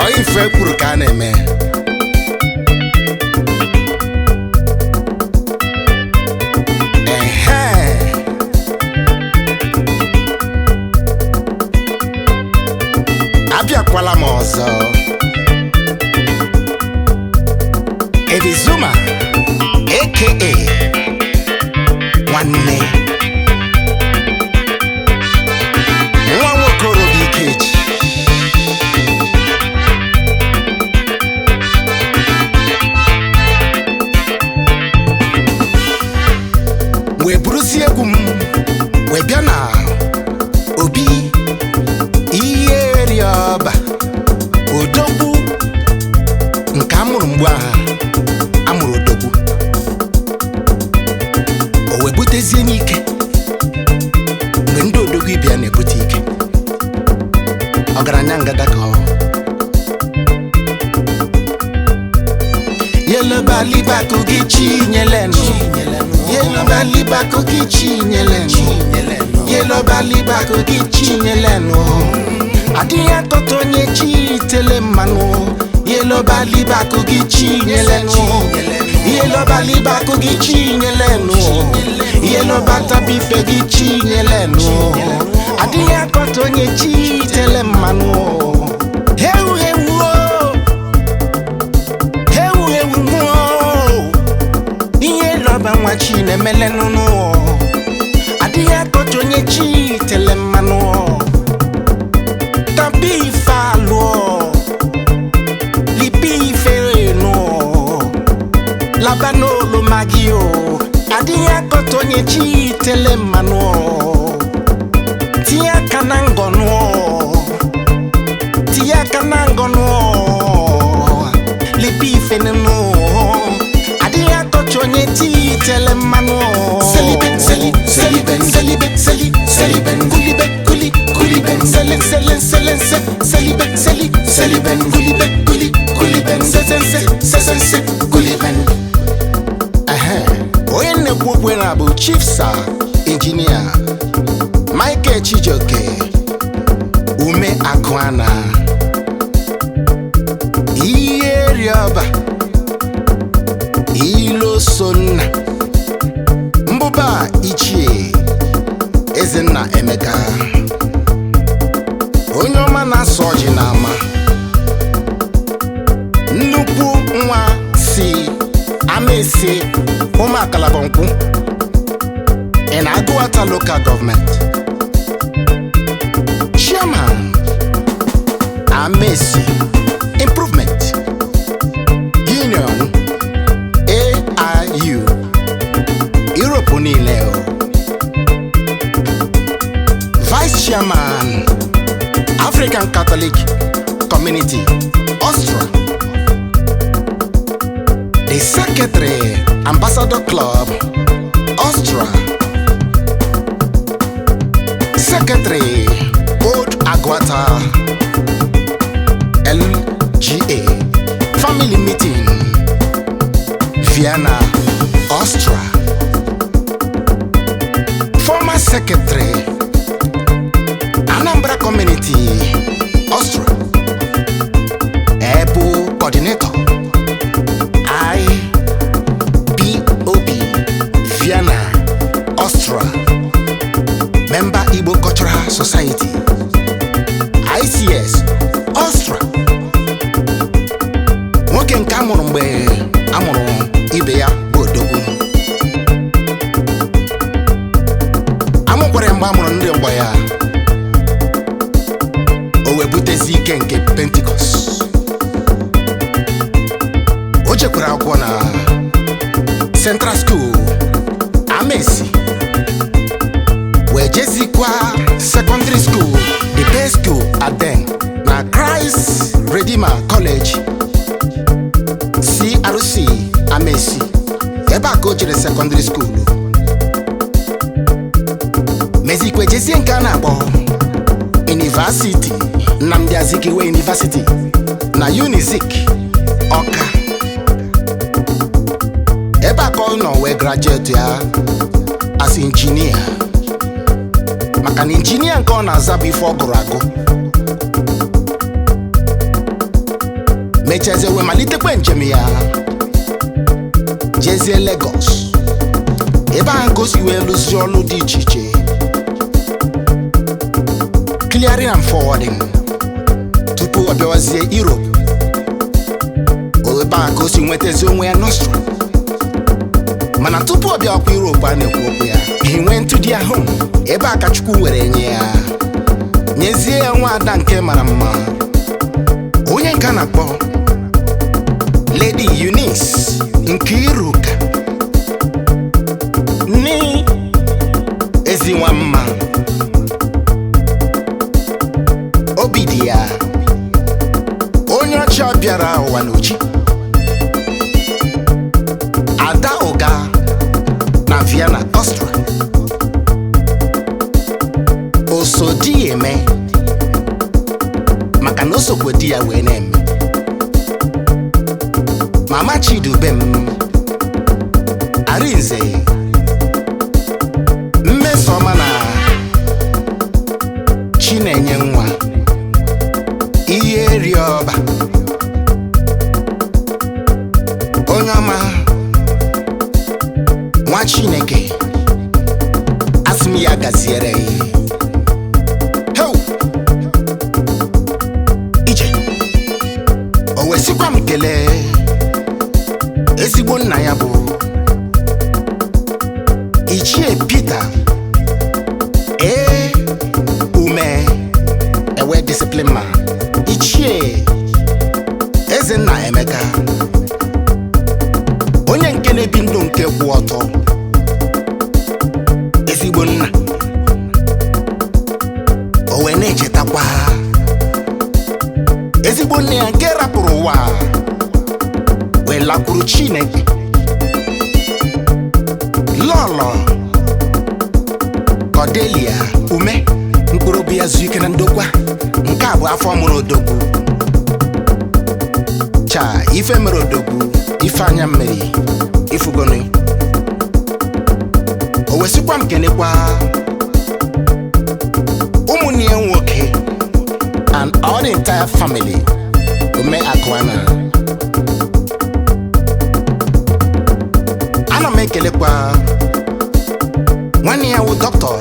Ọ ife kwuru ka a na-eme. Ehe, abịakwala m ọzọ. Ebizuma aka nwanne nwa nwokorobịa Ikeji. Wee buruzie egwu m wee bịa na obi ihe rịọba odogwu nke a mụrụ mgbe aha amụrụ odogwu, o wee butezie n'ike mgbe ndị odogwu ibia na-ebute ike. Ọgaranya ngada ka ọ yelobalibaku gị chinyelenu, yelobalibaku gị chinyelenu, yelobalibaku gị chinyelenu. Adịghị atọtọ onye chi tele mmanụ. Yelobalibaku gị chinyelenu, yelobalibaku gị chinyelenu, yelobatabife gị chinyelenu. Adịghị akọtọ onye chi tele mmanụ. Hewu hewu o, hewu hewu mụọ. Ihe lọba nwa chi na-emele nụnụ. Adịghị akọcha onye chi tele mmanụ. Tapi ife alụọ, lipi ife nụ, laba n'olu magi o. Adịghị akọcha onye chi tele mmanụ. Tinye aka na ngọnụ, tinye aka na ngọnụ, lipi ife nụnụ. Adịghị akọcha onye chi tele mmanụ. Selibe seli selibe selibe seli selibe kulibe kuli kulibe sele sele sele se selibe seli selibe kulibe kuli kulibe se se se se se se kulibe. Ehe, onye na-ekwu okwu na bụ Chief Sir Engineer Michael Chijioke Ume Akụana, ihe rịọba Ilosonna Mbụba Ichie Ezenna Emeka, onye ọma na-asọ ọjị n'ama, nnukwu nwa si Amaesi Ụmụakalabọnkwụ in Aguata Local Government, Chairman Amaesi Improvement Union AIU Europe niile o, Vice Chairman African Catholic Community Austria, the Secretary Ambassador Club Austria, Secretary Old Aguata LGA Family Meeting Vienna, Austria, former Secretary Anambra Community Austria, Ebu Coordinator IPOB Vienna, Austria, Member Igbo Cultural Society ICS Austria. Nwoke nke a mụrụ mgbe a mụrụ ibe ya bụ odogwu. Amụkwara ya mgbe a mụrụ ndị ọgbọ ya, o wee butezi ike nke Pentikọst. O jekwara akwụkwọ na Central School Amaesi, wee jezikwa secondary school, the best school at then, na Christ Redeemer College CRC Amaesi. Ebe a ka o jere secondary school, mezikwa jezie nke a na-akpọ University Nnamdi Azikiwe University na Unizik Ọka. Ebe a ka ọ nọ wee graduate ya as engineer. Maka na injinia nke ọ na-aza bụ ife ọ gụrụ agụ. Mechazie wee malitekwa njem ya, jezie Lagos, ebe ahụ ka o si wee lụzie ọlụ dị iche iche, clearing and forwarding, tupu ọ bịawazie Europe. Ebe ahụ ka o si nwetazi onwe ya n'Austria. Mana tupu ọ bịawakwa Europe a na-ekwu okwu ya, he went to their home, ebe a ka Chukwu were nye ya, nyezie ya nwaada nke mara mma, onye nke a na-akpọ Lady Eunice Nkiruka ni ezi nwa mma. Obi dị ya onye ọcha bịara ụwa n'ochi, Ada Ụga na Vienna, Austria. O so di ya eme, maka na o sokwe di ya wee na-eme. Mama Chidubem Arinze Mmesoma na Chinenye nwa ihe riọba, onye ọma, nwa Chineke, asị m ya gaziere ya. Heu! Ije o wee sịkwa m kelee ezigbo nna ya bụ Ichie Peter ee Ume ewe discipline ma Ichie Ezenna Emeka, onye nke na-ebi ndụ nke kwụ ọtọ, ezigbo nna. O wee na-echetakwa ezigbo nne ya nke rapụrụ ụwa wee lakwuru Chineke, Lọlọ Cordelia Ume, mkpụrụ obi ya zuo ike na ndokwa. Nke a bụ afọ mụrụ odogwu. Cha ife mere odogwu, ife anya mmiri ifugonu. O wesịkwa m kenekwa ụmụnne ya nwoke and all the entire family Ume Akụana. Ana m ekelekwa nwanne ya wụ Dr.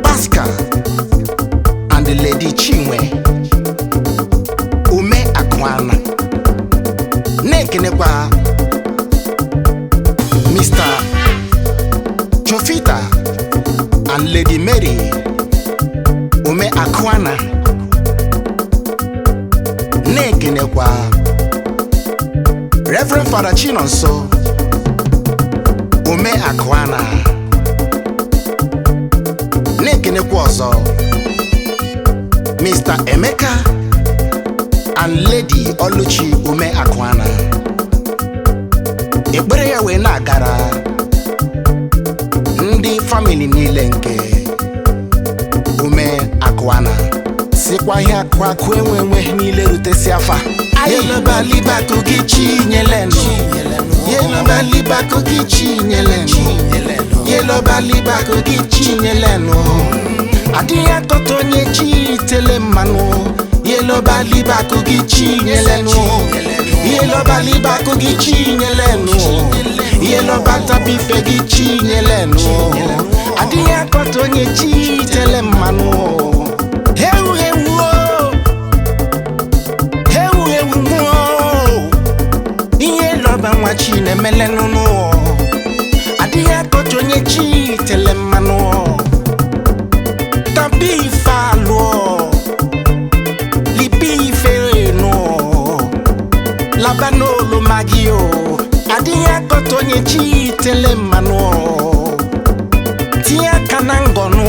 Pascal and the Lady Chinwe Ume Akụana, na-ekenekwa Mr. Chofita and Lady Mary Ume Akụana, na-ekenekwa Reverend Father Chinonso Ume Akụana, na-ekenekwa ọzọ Mr. Emeka and Lady Oluchi Ume Akụana. Ekpere ya wee na-agara ndị famili niile nke Ume Akụana, sikwa ihe akụ akụ enwe enwe niile rutesi afa. Yelọbalibakụ gị chinyelenu, yelọbalibakụ gị chinyelenu, yelọbalibakụ gị chinyelenu. Adịghị akọta onye chi tele mmanụ. Yelọbalibakụ gị chinyelenu, yelọbalibakụ gị chinyelenu, yelọbatabife gị chinyelenu. Adịghị akọta onye chi tele mmanụ. Hewu hewu o, hewu hewu mụọ, ihe lọba nwa chi na-emelenụ. Adịghị akọta onye chi tele mmanụ. Tabi ife alụọ, libi ife enu, laba n'olu magi o. Adịghị akọta onye chi tele mmanụ. Tinye aka na ngọnụ,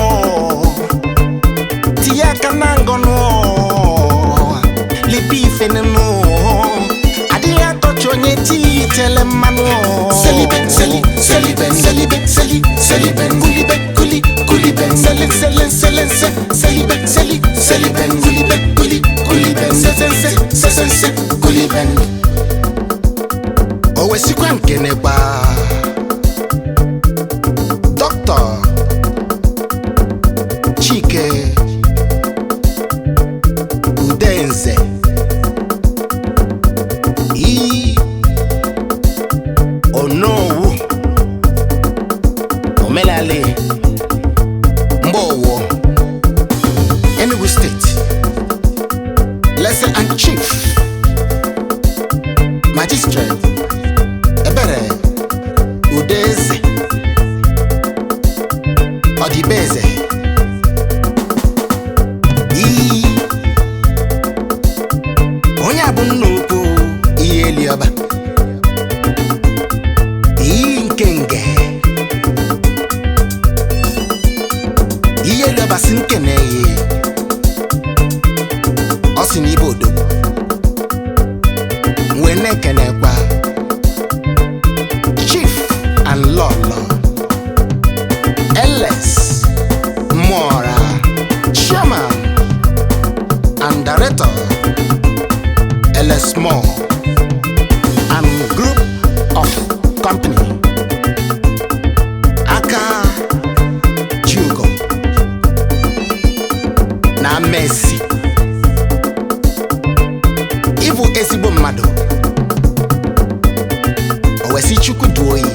tinye aka na ngọnụ, libi ife nụ. Adịghị akọcha onye chi tele mmanụ. Selibe, seli, selibe, selibe, seli, selibe, kulibe, kuli, kulibe, sele, sele, sele, se, selibe, seli, selibe, kulibe, kuli, kulibe, se, se, se, se, se, se, kulibe. O wesikwa nkenekwa Dr. Omelali Mgbowo, Enugu State. Lese and Chief Magistrate Ebere Udeze Odibeze. Iyi onye a bụ nna ukwu ihe Eliọba, iyi nke nge ihe Eliọba si nke na-eyi ọ sị na ibe odogwu wee na-ekenekwa Chief and Lolo LS Mora, Chairman and Director, LS More and Group of Company, aka Jugo na Messi. Ịbụ ezigbo mmadụ, o wee sị Chukwu duo oyi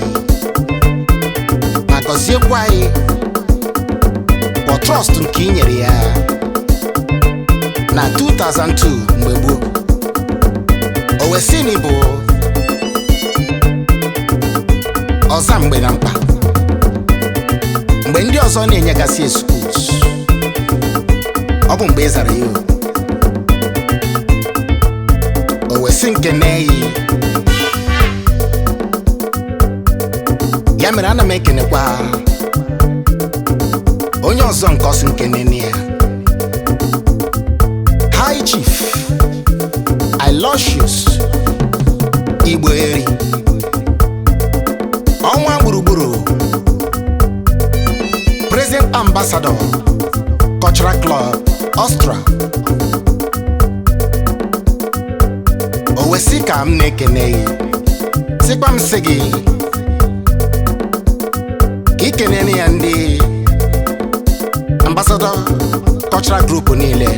ma gọziekwa anyị for trust nke i nyere ya na 2002 mgbe gboo. O wee sị na ịbụ ọza mgbe na mkpa, mgbe ndị ọzọ na-enyegasị excuse, ọ bụ mgbe ị zara ya. O wee sị nke na-eyi ya mere ana m ekenekwa onye ọzọ nke ọsị nke nene ya, High Chief Aloysius Igbo Eri, ọnwa gburugburu, President Ambassador, Cultural Club Austria. O wee sị ka m na-ekene gị, sịkwa m sị gị ka ikenene ya ndị Ambassador Cultural Group niile.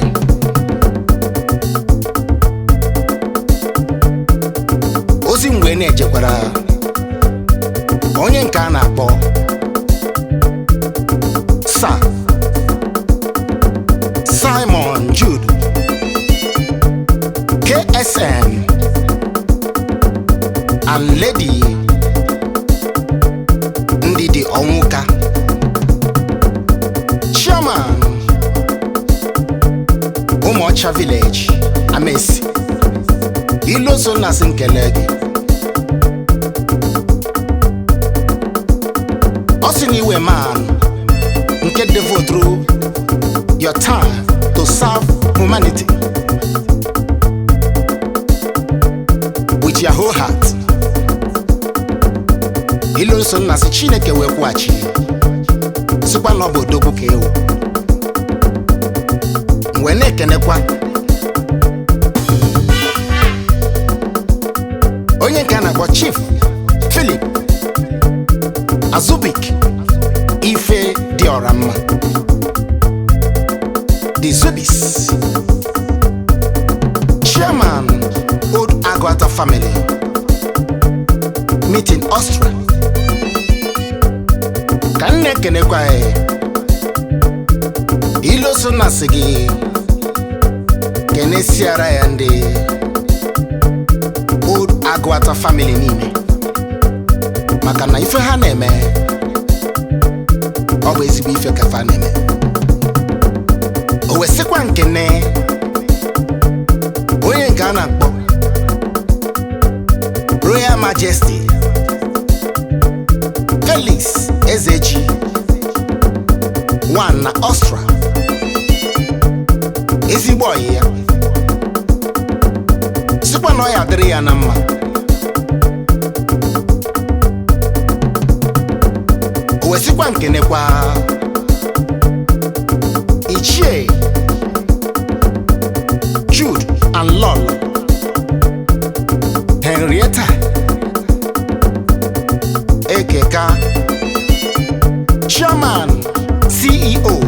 Ozi mgbe na-ejekwara onye nke a na-akpọ Sir Simon Jude KSM and Lady Ndidi Onwuka, Chairman, Ụmụọcha Village, Amesi. Ilozo na-asị nkele gị. Ọ sị na iwe man nke devote your time to serve humanity with your whole heart. Ilozo na-asị Chineke wee kwụghachi, sịkwa na ọ bụ odogwu ka ewu. Wee na-ekenekwa onye nke a na-akpọ Chief Philip Azubik Ife dị ọra mma, The Zubis, Chairman, Old Agwata Family Meeting, Austria. Ka m na-ekenekwa ya, Iloso na sị gị kenesiara ya ndị Old Agwata Family niile, maka na ife ha na-eme ọ bụ ezigbo ife ka fa na-eme. O wee sịkwa nkene onye nke a na-akpọ Royal Majesty Felix Ezeji one na Austria, ezigbo ọyị ya, sịkwa na ọ ya adịrị ya na mma. O wee sịkwa nkenekwa Ichie Jude and Lolo Henrietta Ekeka, Chairman, CEO,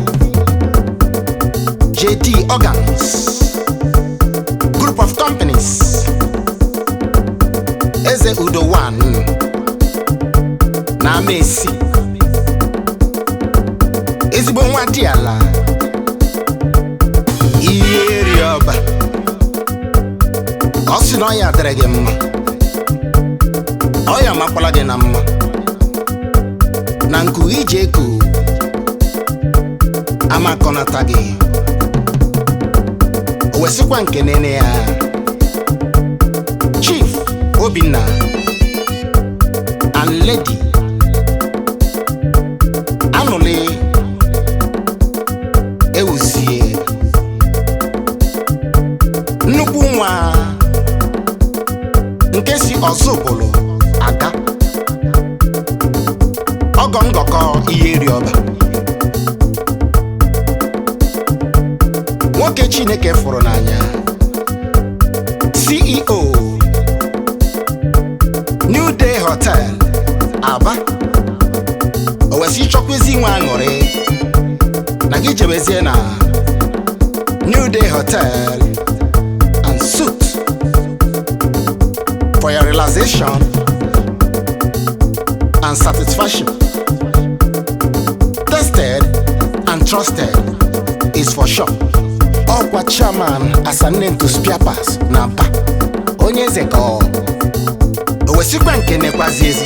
JT Organs Group of Companies, Eze Udo 1 na Amesi. Ezigbo nwa dị ala ihe eri ọba. Ọ sị na ọya adịrị gị mma, ọya makwala gị na mma na nku iji eku amakọnata gị. O wesịkwa nke nene ya Chief Obinna and Lady Anụlị Ewuzie, nnukwu nwa nke si Ọzụbụlụ aga ọgọ ngọkọ ihe eri ọba, nwoke Chineke fụrụ n'anya, CEO New Day Hotel Aba. O wesị ịchọkwezi inwe aṅụrị na gị jebezie na New Day Hotel and Suite for your relaxation and satisfaction. Tested and trusted is for sure. Ọkwa chairman Asanentu Spiapas na Aba, onye eze ka ọ o wesikwa nke nekwazi ezi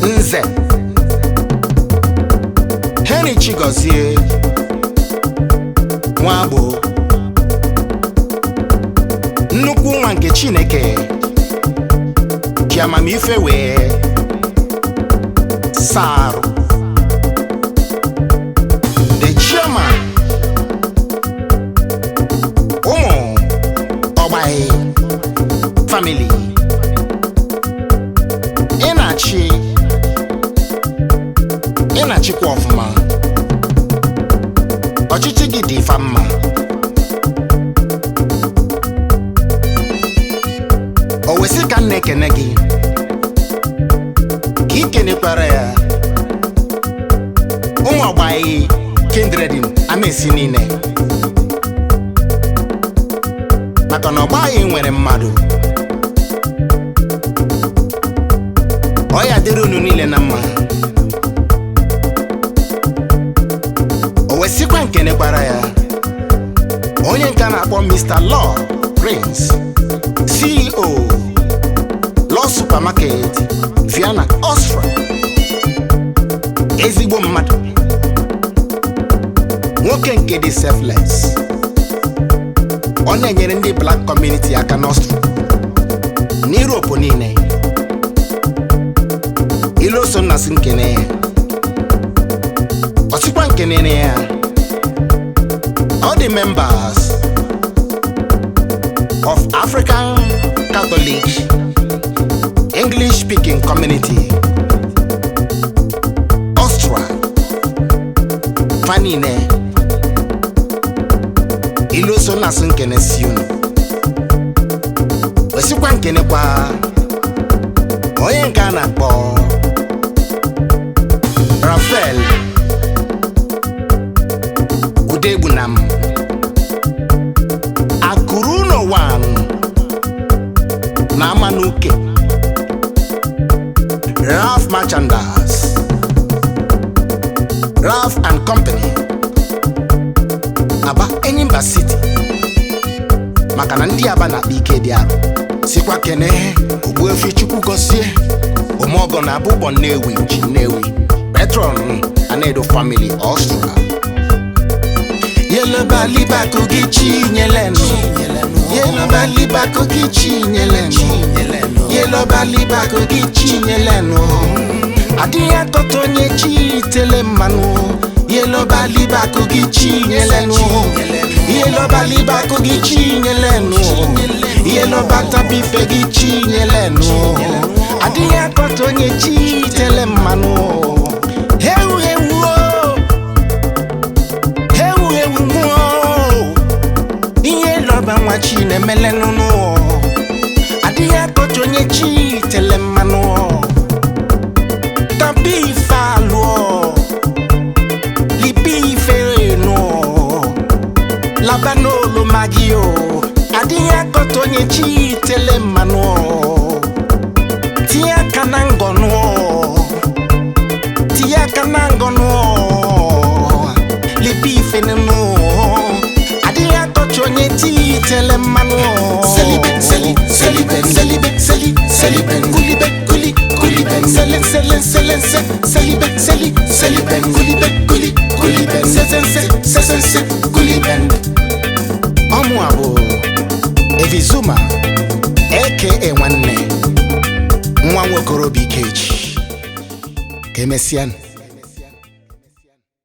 Nze Henry Chigozie Nwagbo, nnukwu nwa nke Chineke ji amamife wee sarụ, the chairman ụmụ ọgbaghị family. Ị na-achị, ị na-achịkwa ọfụma, ọchịchị gị dị ifa mma. O wesị ka m na-ekene gị ka ị kenekwara ya ụmụ ọgbaghị kindredin amaesi niile, maka na ọgbaghị nwere mmadụ. Ọ ya dịrị unu niile na mma. O wesịkwa nkenekwara ya onye nke a na-akpọ Mr. Law Prince, CEO Law Supermarket Vienna, Austria, ezigbo mmadụ, nwoke nke dị selfless. Ọ na-enyere ndị black community aka n'Austria na Europe niile. Iloso nna si nkene ya, ọ sịkwa nkenene ya all the members of African Catholic English speaking community Austria fa niile. Iloso nna si nkene si unu wesikwa nkenekwa onye nke a na-akpọ Rafael Udegbunam Akụrụ one na Amanuke, Ralph Merchandise, Ralph and Company, Aba Enyimba City, maka na ndị Aba na-akpa ike dị arụ. Sikwa kene Ogbuefi Chukwu gozie Omeọgọ na Abụgbọ Nnewi ji Nnewi Patron Anedo Family Austria. Yelobalibaku gị chinyelenu, yelobalibaku gị chinyelenu, yelobalibaku gị chinyelenu. Adịghị akọta onye chi tele mmanụ. Yelobalibaku gị chinyelenu, yelobalibaku gị chinyelenu, yelobatabife gị chinyelenu. Adịghị akọta onye chi tele mmanụ. Hewu hewu o, hewu hewu mụọ, ihe lọba nwa chi na-emele nụnụ. Adịghị akọcha onye chi tele mmanụ. Tapi ife alụọ, lipi ife nụ, laba n'olu magi o. Adịghị akọta onye chi tele mmanụ. Tinye aka na ngọnụ, tinye aka na ngọnụ. seliben, kulibe, kuli, kuliben, selen, selen, selen, se, selibe, seli, seliben, kulibe, kuli, kuliben, se, se, se, se, se, kuliben. Ọmụ a bụ Evizuma aka nwanne nwa nwokorobịa Ikeji. Ka emesịa.